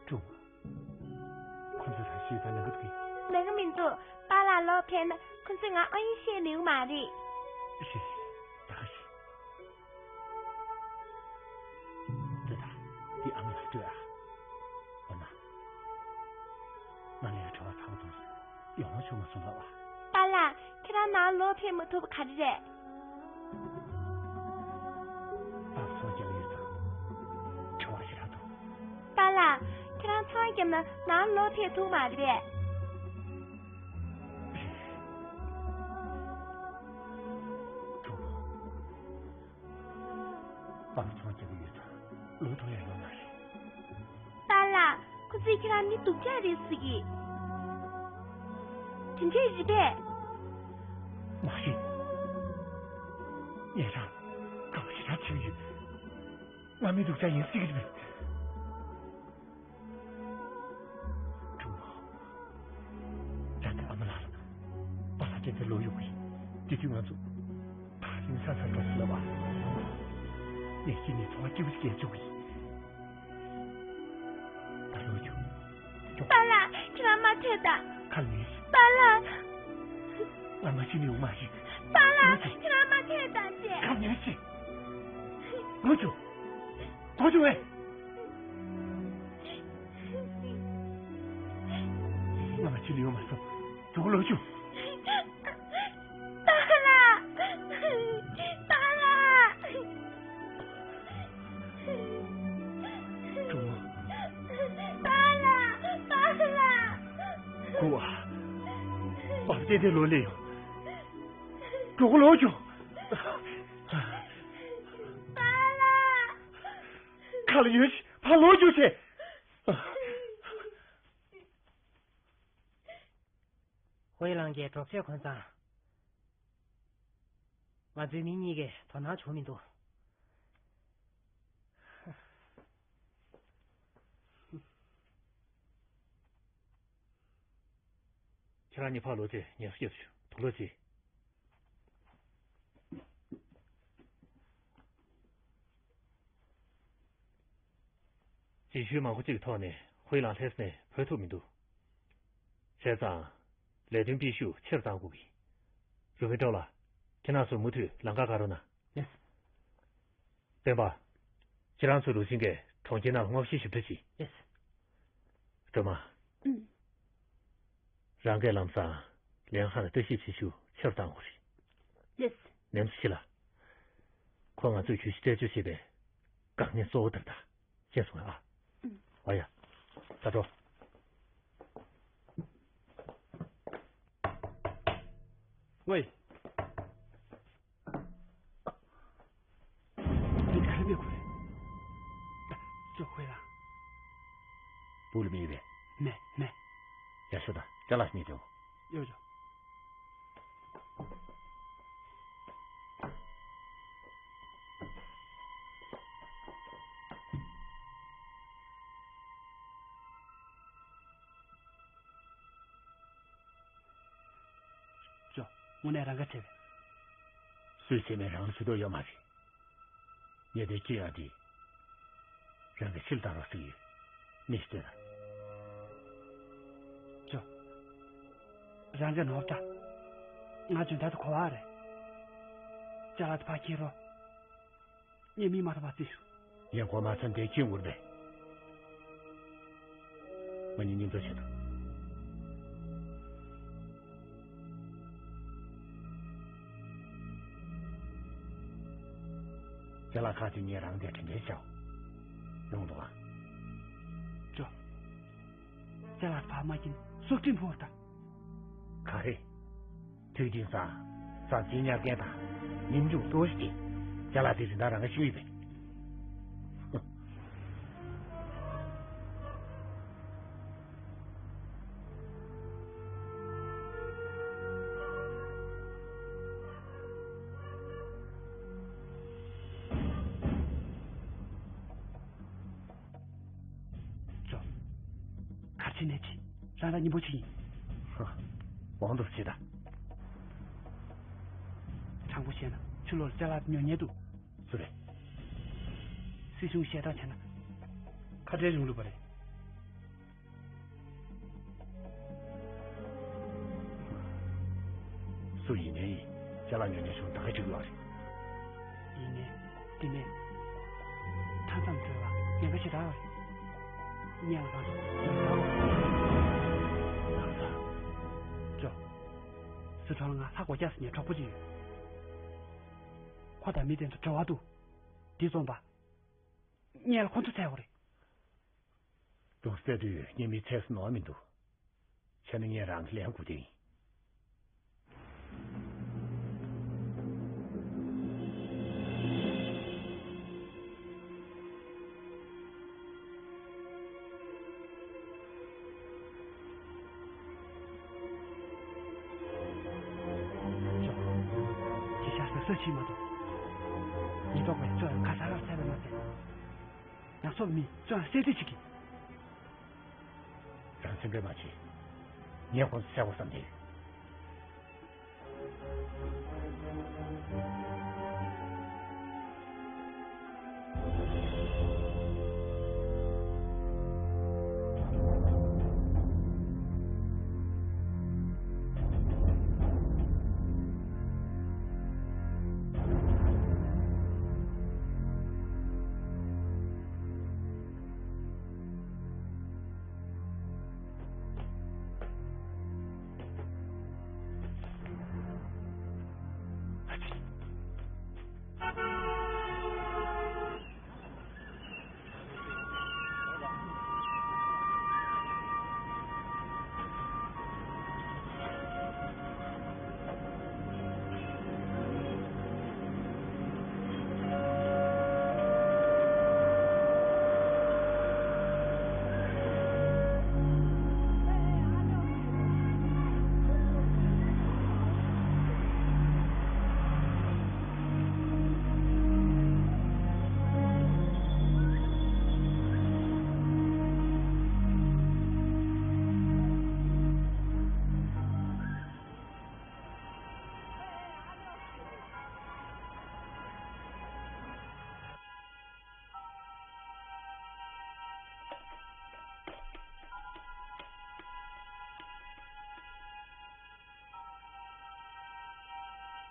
གྲོགས་པོ། ཁོ་ཚོ་ད་ཤི་ད་ལ་གི་ཐུག་གི་ལ་གི་མི་འདུག་པཱ་ལགས་ལོག་ཕེབས་ན་ཁོ་ཚོས་ང་ཨ་ཡེ་བཤད་ནུས་མ་རེད། ཤི། ད་ཤི། དེ་ད་དེ་ཨ་མ་ལ་སྤྲོད་ཨ། འོ་ན། ང་ལ་ཡང་བྲེལ་བ་ཚ་པོ་འདུག་ཡོང་བ་བྱུང་མ་སོང་ལབ་ཨ། པཱ་ལགས་ཁྱེད་རང་ནང་ལོག་ཕེབས་མི་ཐུབ་ག་རེ་རེད། པཱ་ཚོང་རྒྱག་ཡོད་ཙང་། བྲེལ་བ་ཞེ་དྲག་འདུག་པཱ་ལགས་ཁྱེད་རང་ཚོང་རྒྱབ་ན་ནང་ལོག་ཕེབས་ཐུབ་མ་རེད་པས། གྲོགས་པོ། པཱ་ཚོང་རྒྱག་གི་ཡོད་ཙང་ལོག་ཐུབ་ཡ་ཡོད་མ་རེད། པཱ་ལགས་ཁོ་ཚོས་ཁྱེད་རང་མི་སྡུག་ཅག་རེད་ཟེར་གི་དེ་འདྲས་རེད་པས། མ་རེད། ངས་རང་དགའ་པོ་ཞེ་དྲག་བྱེད་ཀྱི་ཡོད། ང་མི་སྡུག་ཅག་ཡིན་ཟེར་གི་རེད་པས། གྲོགས་པོ། རང་གི་ཨ་མ་ལགས་ལ་པཱ་ལགས་གཏན་གཏན་ལོག་ཡོང་གི་དེ་དུས་ང་ཚོ་ཐག་རིང་ས་ས་འགྲོ་ཟེར་ལབ་པ། ངས་ཁྱེད་གཉིས་ཚོར་བ་སྐྱིད་པོ་ཞིག་སྐྱེལ་བཅུག་གི་ད་ལོག་རྒྱུགས། པཱ་ལགས་ཁྱེད་རང་མ་ཐད་ད། ཁ་ལ་ཉན་ཞིག་པཱ་ལགས། ང་མ་ཤི་ནི་ཡོང་མ་ཤིག་པཱ་ལགས་ཁྱེད་རང་མ་ཐད་ད་ཅེས། ཁ་ལ་ཉན་ཞིག་ལོག་རྒྱུགས། ལོག་རྒྱུགས་ཨེ། ང་མ་ཤི་ནི་ཡོང་མ་སོང་། རྒྱུགས་ལོག་རྒྱུགས། པཱ་ལགས། པཱ་ལགས། གྲོགས་པོ། པཱ་ལགས། པཱ་ལགས། སྒུག་ཨ། པཱ་ལགས་གཏན་གཏན་ལོག་སླེབས་ཡོང་། གྲོགས་པོ་ལོག་རྒྱུགས། པཱ་ལགས། ཁ་ལ་ཉན་ཞིག་ཕར་ལོག་རྒྱུགས་བྱས། ཝེ་ལང་གིས་གྲོགས་མཆེད་འཁོན་ཙང་། ང་ཚོའི་མི་གཉིས་ཀས་དོ་སྣང་བྱུང་མི་འདུག་ཁྱེད་རང་གཉིས་ཕར་ལོག་བྱས་ངལ་གསོ་རྒྱབ་ཤོག་དུག་ལོག་བྱས། རྗེས་ཤུལ་མང་པོ་གཅིག་གི་ཐོག་ནས་ཧུའེ་ལང་ལྷས་ནས་བུད་ཐུབ་མི་འདུག་བྱས་ཙང་། ལས་དོན་སྤེལ་ཤུགས་ཆེ་རུ་གཏང་དགོས་ཀྱི། རུ་མི་ཀྲོའུ་ལགས། ཁྱེད་རང་ཚོ་མུ་མཐུད་ལམ་ཁ་བཀག་རོགས་གནང་། ལགས་སོ། སྤེན་པ། ཁྱེད་རང་ཚོ་ལུའུ་ཅིན་གྱིས་གྲོང་ཁྱེར་ནང་ལ་སྔོག་བཤེར་ཞིབ་ཕྲ་གྱིས། ལགས་སོ། སྒྲོལ་མ། ཨུམ། རང་གིས་ལམ་སང་ལིའང་ཧན་ལ་ལྟ་ཞིབ་བྱེད་ཤུགས་ཆེ་རུ་གཏང་དགོས་རེད། ལགས་སོ། ནེམ་སི་ཤི་ལ། ཁོ་ང་ཚོས་གྱོད་གཞི་རྩད་གཅོད་བྱེད་པའི་དཀའ་ངལ་གཙོ་བོ་དེ་རེད་ད། ཤེས་སོང་ངས་ཨ། ཨུམ། ཨ་ཡ། ད་འགྲོ། ཝེ། འདི་ག་རེ་མེད་ཁུལ་རེད། ཅོ་ཁོས་ལ། སྤུ་ལ་མི་ཡོད་པས། མེད་མེད། ཡ་ཤོ་ད་ཅ་ལག་གཉིས་སྟོན། ཡོད་ཡོད། ཅོ། དངོས་གནས་རང་ག་བྱས་པས། སུས་བྱས་མིན་རང་ལ་ཇུས་གཏོགས་ཡོད་མ་རེད། ངས་དེ་ཁྱེད་ཡ་དེ། རང་གི་ཕྱིར་བཏང་རོགས་ཟེར་ཡོད། མི་ཞིག་ལྟོས་དང་། ཅོ། རང་གི་ནོར་འདྲ། ང་འཇོན་ཐང་དུ་གོ་བ་རེད། ཅ་ལག་དེ་ཕར་འཁྱེར་རོགས། ངས་མི་མ་ཐོབ་པ་རྩིས་ཞུ། ངས་འགོ་མ་ཚར་འདས་ཁྱེད་ངུར་པས། ང་གཉིས་མཉམ་དུ་བྱེད་དོ། ཅ་ལག་ཁག་ཅིག་ངས་རང་འདིར་དྲན་འདྲེན་བྱའོ། ཡོང་འདུག་ཨ། ཅ་ལག་ཕར་མ་འཁྱེར་སྲོག་ཁྲིམས་ཕོག་ད། ག་རེ། དུས་དེང་སང་ཟ་ཟིན་ཉར་མཁན་དང་ཉིན་རྒྱུན་གཏོར་བཤིག་གི་ཅ་ལག་དེ་རིན་ཐང་རང་ག་ཞིག་ཡོད་པས། ཅོ། གར་ཕྱིན་ནས་ཅི། རང་རང་ཉིན་པོ་ཅི་ཡིན། ཧ། དབང་དུ་བྱེད་དང་། དྲང་པོ་བཤད་ན་ཕྱི་ལོགས་ལ་ཅ་ལག་ཉོ་ཉེན་འདུག་སུ་རེད། སྲིད་གཞུང་བཤད་སྟངས་བྱས་ན། ཁ་བྲལ་གཞུང་ལུགས་པ་རེད། སུ་ཡིན་ནའི་ཅ་ལག་ཉོ་ཉེན་གཞུང་ད་ག་ཅིག་ལ་རེད། ཡིན་ནའི་དེ་ནས་མཐའ་མཚམས་བརྗོད་ལ་ཉེན་ཁ་ཞེ་དྲག་རེད། ཉེན་ལ་ང་ཚོ་ཉེན་ཁ་ཡོད། ལགས་སོ། ཅོ། སི་ཁྲོན་ལ་ང་ལྷ་སྒོ་རྒྱག་ཟེར་མཁན་གྲོགས་པོ་ཅིག་ཡོད། ཁོ་དང་མི་དེ་ཚོ་འབྲེལ་བ་འདུག་འདི་རྩོམ་པ། ངས་ལ་ཁོ་ཚོ་བཙལ་དགོས་རེད། དུག་རྫས་དུས་ངས་མི་ཚེ་སུ་ནོར་མི་འདུག་བྱས་ན་ངས་རང་གི་ལན་དགོས་དེ་ཡིན། ཅི་བྱ་ཟེར་སུ་ཕྱིན་མ་གཏོགས། ཉེན་རྟོག་པས་ཁྱོད་ག་ས་གར་ཚད་པས་མ་ཚད། ང་ཚོ་མི་ཁྱོད་གསལ་རྩིས་བྱེད་ཀྱི། རང་སེམས་པས་མ་བྱེད། ངས་ཁོང་ཚོ་བསད་དགོས་བསམ་གྱི་ཡོད།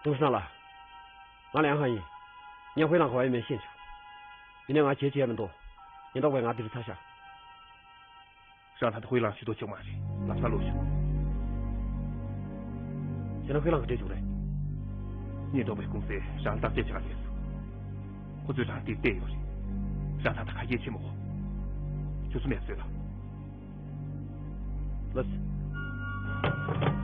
ཏུང་ཧྲི་ནང་ལ། ང་ལིའང་ཧན་ཡིན། ངས་ཧུའེ་ལང་ག་པར་ཡོད་མེད་ཤེས་བྱུང་། ཡིན་ནའི་ང་བྱེད་ཅི་ཡང་མི་འདུག་ཉེན་རྟོག་པས་ང་འདིར་ཚར་བཞག་རང་ད་ལྟ་ཧུའེ་ལང་ཤི་དོ་ཆོག་མ་རེད། ལམ་སང་ལོག་ཤོག་བྱས་ན་ཧུའེ་ལང་ག་འདྲས་བྱུང་རེད། ཉེན་རྟོག་པའི་ཀུང་སིས་རང་བརྟག་དཔྱད་བྱེད་ག་སླེབས་སོང་། ཁོ་ཚོས་རང་འདིར་བལྟས་ཡོད་རེད། རང་ད་ལྟ་ག་རེ་བྱེད་མི་དགོས། ཁྱོད་ཚོ་མེད་བཟོས་ལ། ལགས།